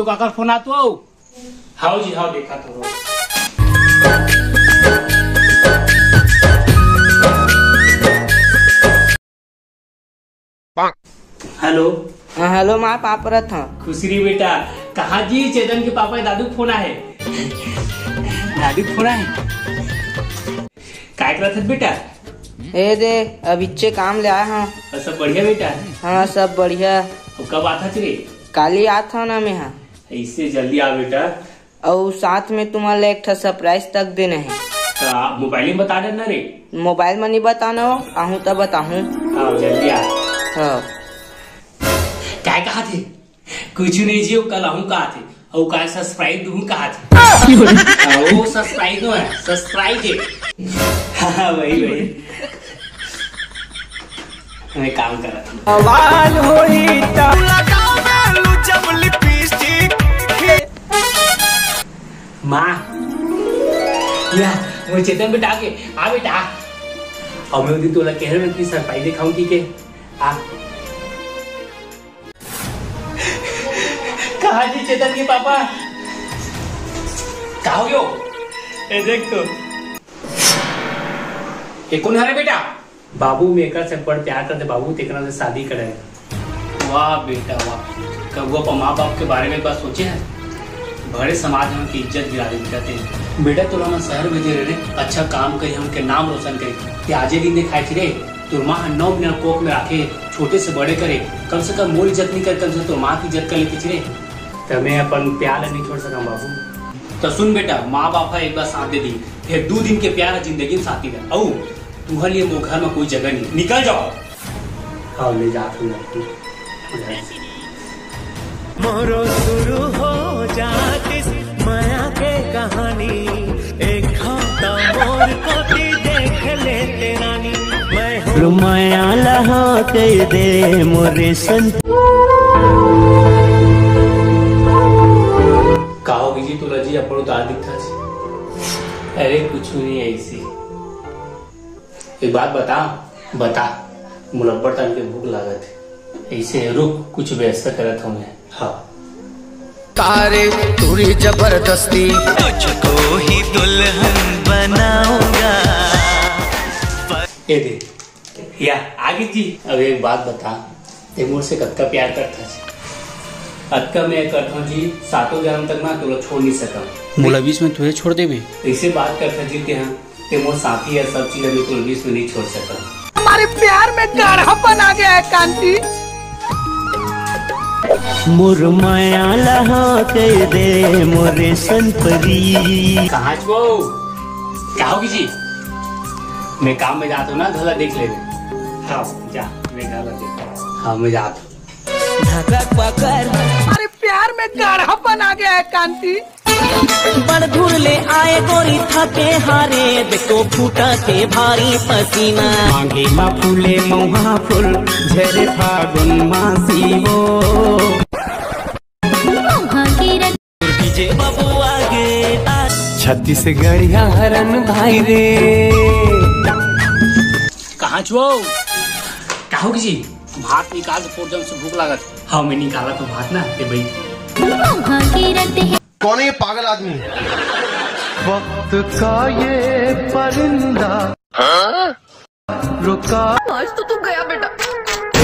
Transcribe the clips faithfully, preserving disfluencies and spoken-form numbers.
काकर फोन आत हो? हाव जी, हाव, देखा तो। हेलो। हाँ, हेलो माँ, पापरत हाँ। खुशी रही बेटा। कहाँ जी, चेतन के पापा दादू के फोन आहे। दादू के फोन आहे। काय करत हस बेटा? ए दे, अब इच्चे काम ले आए हाँ। और सब बढ़िया बेटा? हाँ, सब बढ़िया। और कब आत हस रे? काली आत हूँ ना मैं हाँ। इससे जल्दी आ बेटा। अउ साथ में तुम्हारे एक ठा सरप्राइज तक देना है। का मोबाइल में बता देना रे। मोबाइल में नहीं बताना हो, आहूँ तो बताहूँ। हाँ, जल्दी आ। हाँ। काय कहा थे? कुछ नहीं जी, वो कल आहूँ कहा थे। और काय सरप्राइज दूँ कहा थे। हाँ, वो सरप्राइज नो है, सरप्राइज है। हाँ, वही, वही। मैं काम कर रहा था। बवाल होई त लगावे लू जब लिपस्टिक। माँ, या, वो चेतन बेटा आगे, आ बेटा, आ। और मैं उदी तोला कह रहा हूँ कि सरप्राइज दिखाऊं कि के, आ। कहाँ जी चेतन के पापा? का हो गयो? ए देख तो। ये कौन है रे बेटा? बाबू, मैं एकर से बड़ प्यार करते बाबू, तेकरा से शादी करे। वाह बेटा वाह, कबो अपन माँ बाप के बारे में एक बार सोचे है? बड़े समाज में उनकी इज्जत गिरा दे बेटा तेरे। बेटा तोला मैं शहर भेजे रहे, अच्छा काम करी, हमके नाम रोशन करी। ते आजे दिन देखाए थी रे, तोर माँ नौ महीना कोख में राखे, छोटे से बड़े करे, कम से कम मोर इज्जत नहीं कर, कम से कम तोर माँ की इज्जत कर लेती थी रे। तो मैं अपन प्यार नहीं छोड़ सका बाबू। तो सुन बेटा, माँ बाप है एक बार साथ दे दी, फिर दो दिन के प्यार जिंदगी में साथी रहे। अऊ तुम्हारे लिए वो घर में कोई जगह नहीं, निकल जाओ। हाँ, ले जा तू। मोरो शुरू हो जातिस माया के कहानी, एक घंटा मोर कोती देख लेते रानी। मैं हूँ रुमाया लहा के दे मोरे संत। का हो गई जी तोला जी, अपन उदास दिखता जी? अरे कुछ नहीं है इसी। एक बात बता, बता, मोला अब्बड़ तन के भूख लागत हे। ऐसे रुक, कुछ व्यवस्था करत हूँ मैं। हाँ। तारे तुरी जबरदस्ती। तुझको ही दुल्हन बनाऊंगा। ए दे, या, आगे जी। अब एक बात बता, ते मोर से कतका प्यार करता जी? अतका मैं करता हूँ जी, सातों जन्म तक ना तोला छोड़ नहीं सका। मोला बीच में तुझे छोड़ देबे? ऐसे बात करता जी, ते हाँ। ते मोर साथी है, सब चीज अभी तोर बीच में नहीं छोड़ सकता। हमारे प्यार में गाढ़ापन आ गया है कांति। मोर माया लहा के दे मोरे संतरी। कहाँ छो? का होगी जी? मैं काम में जाता हूँ ना, घला देख ले। हाँ, जा, मैं घला देख। हाँ, मैं जाता हूँ। धकक पकड़। अरे प्यार में गाढ़ापन आ गया है कांति। बड़ धुर ले आए गोरी थके हारे, देखो फूटा के भारी पसीना। मांगे मा फूले मौहा फूल, झरे फागुन मासी वो। मौहा के रंग डीजे बबुआ गे आ। छत्तीसगढ़िया हरन भाई रे। कहाँ छुओ? का होगी जी? भात निकाल के पोर जम से भूख लागत। हाँ, मैं निकाला तो भात ना, ते भाई। मौहा के रंग कौन है ये पागल आदमी? वक्त का ये परिंदा रुका। आज तो तू गया बेटा।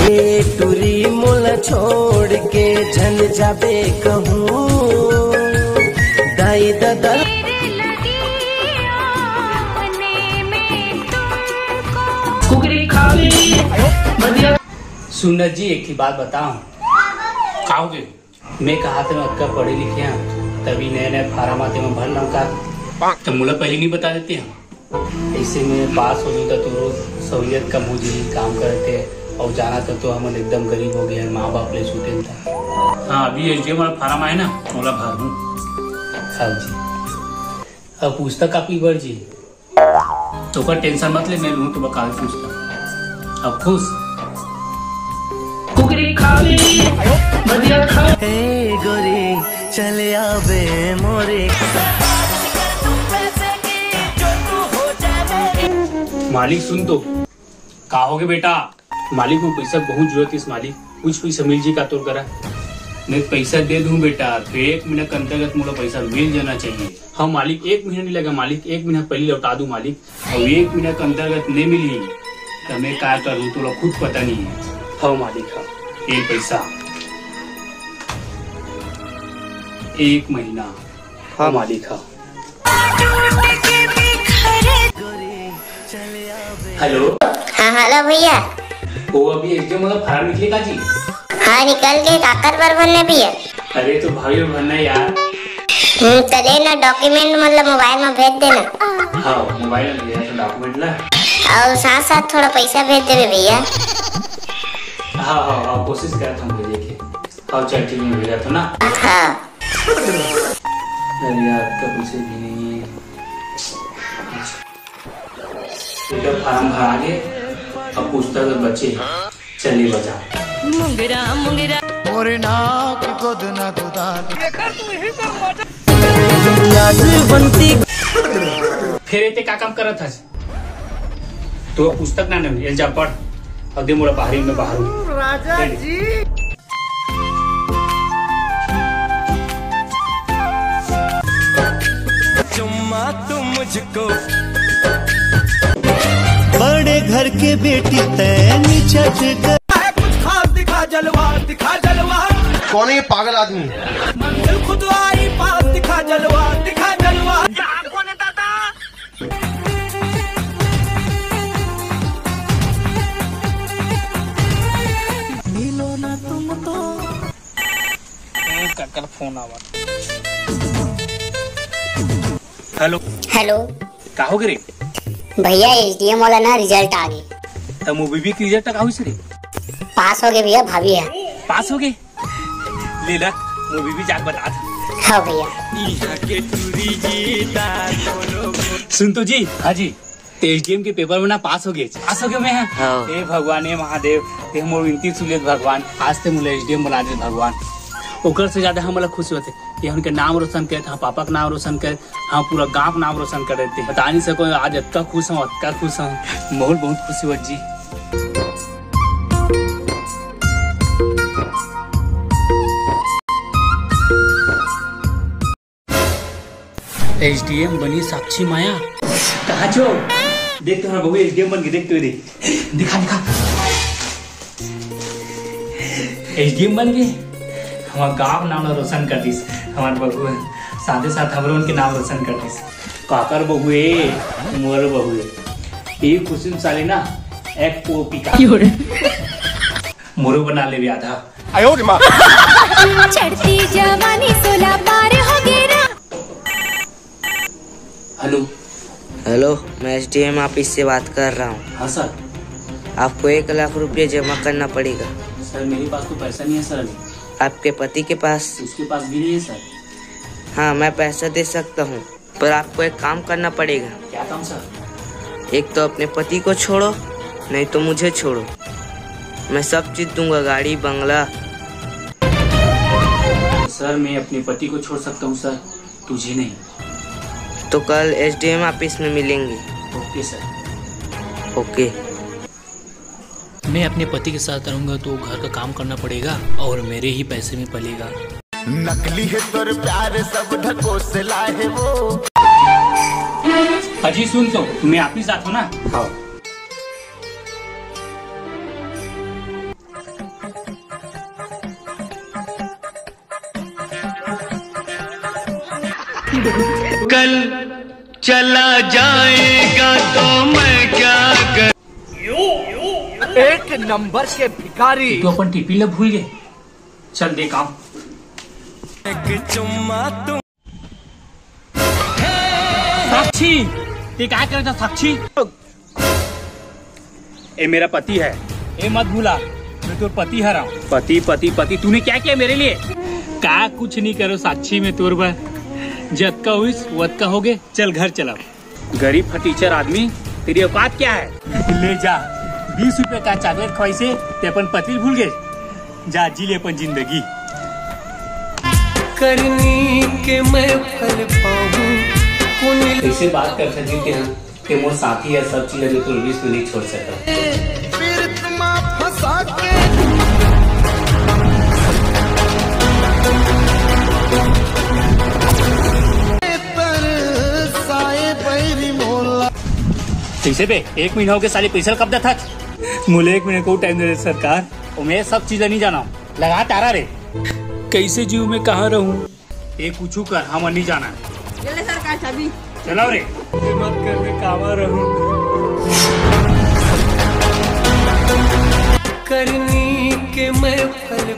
ए टुरी मोला छोड़ के झन जाबे कहूँ। दाई ददा। कुकरी खाली। सुन जी, एक ही बात बताऊं। का होगे? मैं कहा था, मैं अतका पढ़े लिखे हूँ, तभी नए नए फार्म आते में भर लंका, तो मोला पहले नहीं बता देते हैं। ऐसे में पास हो जाता तो सहूलियत कम हो जाई, काम करते और जाना था तो हम एकदम गरीब हो गए हैं, माँ बाप ले छूटे था। हाँ, अभी ये जो हमारा फार्म आए ना, मोला भर हूँ। हाँ जी, अब पूछता कापी बर जी। तो का टेंशन मत ले, मैं लूँ तो बकाल पूछता। अब खुश? कुकरी खाली, बढ़िया खा। ए गोरी, चले आवे मोरे। मालिक सुन तो। का होगे बेटा? मालिक, मोर पैसा बहुत जरूरत इस मालिक, कुछ पैसा मिल जी का तोर करा? मैं पैसा दे दूं बेटा, तो एक महीना के अंतर्गत मोला पैसा मिल जाना चाहिए। हाँ मालिक, एक महीना नहीं लगा मालिक, एक महीना पहले लौटा दूं मालिक। अउ एक महीना के अंतर्गत नहीं मिली, तो मैं का करूं, तोला खुद पता नहीं है। हाँ मालिक, हाँ। ये पैसा एक महीना। हाँ मालिक, हाँ। हेलो। हाँ, हेलो भैया। वो अभी एसडीएम वाला फार्म निकले का जी? हाँ, निकल के काकर बर भरना भैया? अरे, तो भाभी बर भरना यार। हम्म, तो ले ना डॉक्यूमेंट, मतलब मोबाइल में भेज देना। हाँ, मोबाइल में भेजा तो डॉक्यूमेंट ला। और साथ साथ थोड़ा पैसा भेज देवे भैया। हाँ, हाँ, हाँ, कोशिश करत हूँ भेजे के। हाँ, चल ठीक है, भेजा तो ना। हाँ। अरे यार, तो पैसे भी नहीं है। ये तो फार्म भरा के, अब पुस्तक बचे। चलिए बचा। मुंगरा मुंगरा। मोरे नाक गोद ना गोदान। फिर एते का काम करत हस? तो पुस्तक ना नवे, एल जा पढ़। अउ दे मोला बाहरी में बाहर। राजा जी। चुम्मा तुम मुझको। बड़े घर के बेटी तैं निचट कर। कुछ खास दिखा जलवा, दिखा जलवा। कौन है ये पागल आदमी? मंजिल खुद आई पास, दिखा जलवा, दिखा जलवा। मिलो ना तुम तो। ए, काकर फोन आवत। हेलो। हेलो। का हो गे रे? भैया, एसडीएम वाला ना रिजल्ट आ गे। त ओबीबी के रिजल्ट का होइस रे? पास हो गे भैया, भाभी है। पास हो गे? ले ला, ओबीबी जाके बता दे। हाँ भैया। सुन तो जी। हाँ जी। ते एसडीएम के पेपर में ना पास हो गे। पास हो गे मैं। हाँ। हे भगवान, हे महादेव, ते मोर विनती सुन ले भगवान, आज ते मोला एसडीएम बना दे भगवान। ओकर से ज्यादा हमला खुशी होथे कि हमन के नाम रोशन करे, हाँ पापा के नाम रोशन करे, हाँ पूरा गांव के नाम रोशन कर देते। बता नहीं सको, आज अतका खुश हूँ, अतका खुश हूँ, बहुत बहुत खुशी होत जी। एसडीएम बनी साक्षी माया। कहाँ छो? देख तो हमार बहू एसडीएम बन गे, देख तो दे। दिखा, दिखा। एसडीएम बन गे। हमार गांव नाम ला रोशन कर दिस। हमार बहू है। साथे साथ हमरो उनके नाम रोशन कर दिस। काकर बहू है? मोर बहू है। ये खुशी में साले ना एक पोपी का। मोरो बना लेवे आधा। आयो रे माँ। चढ़ती जवानी सोला पार हो गे रा। हेलो। हेलो, मैं एसडीएम ऑफिस से बात कर रहा हूँ। हाँ सर। आपको एक लाख रुपये जमा करना पड़ेगा। सर, मेरे पास तो पैसा नहीं है सर अभी। आपके पति के पास? उसके पास भी नहीं है सर। हाँ, मैं पैसा दे सकता हूँ, पर आपको एक काम करना पड़ेगा। क्या काम सर? एक तो अपने पति को छोड़ो, नहीं तो मुझे छोड़ो। मैं सब चीज दूंगा, गाड़ी, बंगला। सर, मैं अपने पति को छोड़ सकता हूँ सर, तुझे नहीं। तो कल एसडीएम ऑफिस में मिलेंगे। ओके सर। ओके। मैं अपने पति के साथ रहूंगा तो घर का काम करना पड़ेगा और मेरे ही पैसे में पलेगा। नकली है तोर प्यार, सब ढकोसला है वो। अजी सुन तो, मैं ऑफिस जात हूँ ना। हाँ। कल चला जाएगा तो मैं क्या कर। एक नंबर के भिखारी। तू अपन टीपी ला भूल गे। चल देख आव। एक चुम्मा तुम। साक्षी, ते काय करत हस साक्षी? ये मेरा पति है। ये मत भूला, मैं तोर पति हरंव। पति, पति, पति, तूने क्या किया मेरे लिए? का कुछ नहीं करेंव साक्षी, मैं तोर बर। जतका होइस, वतका हो गे। चल घर चला। गरीब फटीचर आदमी, तेरी औकात क्या है? ले जा, बीस रुपए का चॉकलेट खवाइसे, ते अपन पति ल भूल गे। जा, जी ले अपन जिंदगी। करनी के मैं फल पाऊं, पुण्य। कैसे बात कर सकते हैं कि मोर साथी या सब चीज अभी तो रिलीज में नहीं छोड़ सकता। पीरत मा फंसा के। कइसे बे? एक महीना होगे साले, पैसा कब देथस? मोला एक महीना के टाइम दे दे सरकार। ओमे सब चीज ला नहीं जाना, लगा तारा रे। कइसे जीव में कहाँ रहूं? ए कुछू कर, हम नहीं जाना। ये ले सरकार चाबी। चलाओ रे। मत कर, मैं कामा रहूं। करनी के मैं फल